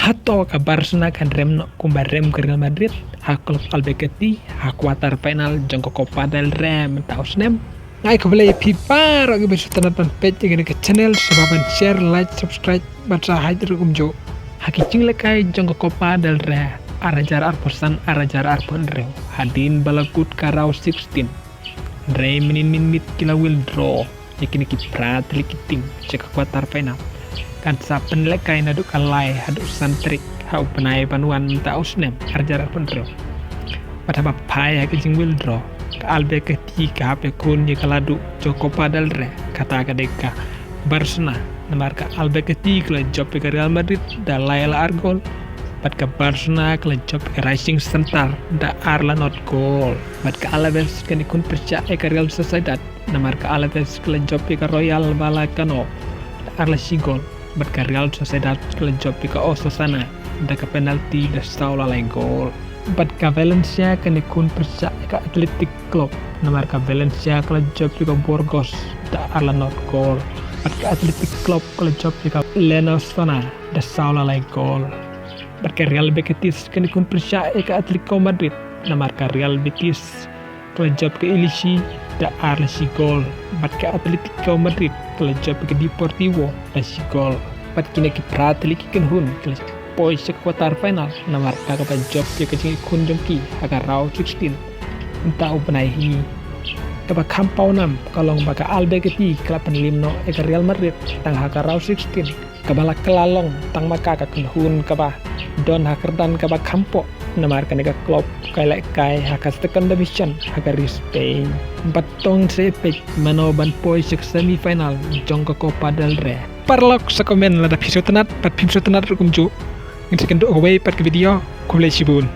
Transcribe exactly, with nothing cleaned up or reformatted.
Hato ka Barcelona kan rem noh kumba rem ka Real Madrid ha klub Albuquerque ha quarter final jong ka Copa del Rey mynta u snem? Nga ai khublei ïa phi baroh kiba sngewtynnat ban peit ïa kane ka channel, sngewbha ban share, like, subscribe bad subscribe ruh kumjuh. Ha ki jinglehkai jong ka Copa del Rey ar hajar arphew san ar hajar arphew hynriew, hadien ba la kut ka round sixteen, hynrei mynnin mynmiet ki la withdraw ïa kine ki phra tylli ki team sha ka quarter final. Kan sa pynlehkai naduh ka lai haduh san tarik ha u bnai ban wan mynta u snem ar hajar arphew hynriew. Bad haba phai ha ka jingwithdraw, ka Albuquerque ka hap ïakhun ïa ka la duh jong ka Copa del Rey, kata ka dei ka Barcelona, namar ka Albuquerque ka la jop ïa ka Real Madrid da lai la ar gol. Bad ka Barcelona ka la jop ïa ka Racing Santander da ar la nod gol. Bad ka Alaves kan ïakhun pyrshah ïa ka Real Sociedad, namar ka Alaves ka la jop ïa ka Rayo Vallecano da ar la shi gol. Bad ka Real Sociedad ka la jop ïa ka Osasuna da ka penalty da saw la lai gol. Bad ka Valencia kan ïakhun pyrshah ïa ka Athletic Club, namar ka Valencia ka la jop ïa ka Burgos da ar la nod gol. Bad ka Athletic Club ka la jop ïa ka Osasuna da saw la lai gol. Bad ka Real Betis kan ïakhun pyrshah ïa ka Atletico Madrid, namar ka Real Betis ka la jop ïa ka Elche da ar la shi gol. Bad ka Atletico Madrid ka la jop ïa ka Deportivo da shi gol. Bad kine ki phra tylli ki kynhun ki la poi sha ka quarter final, namar ka kaba jop ïa ka jingïakhun jong ki ha ka round sixteen mynta u bnai hi. Kaba kham pawnam ka long ba ka Albuquerque ka la pynliem noh ïa ka Real Madrid tang ha ka round sixteen, kaba la kylla long tang ma ka ka kynhun kaba don ha ka kyrdan kaba kham poh, namar kane ka club ka lehkai ha ka second division ha ka ri Spain. Bad to ngin sa ïa peit mano ban poi sha ka semi final jong ka Copa del Rey. Paralok, sa comment lada phi sngewtynnat bad phim sngewtynnat ruh kumjuh. Ngin sa ïakynduh ha kawei pat ka video. Khublei shibun.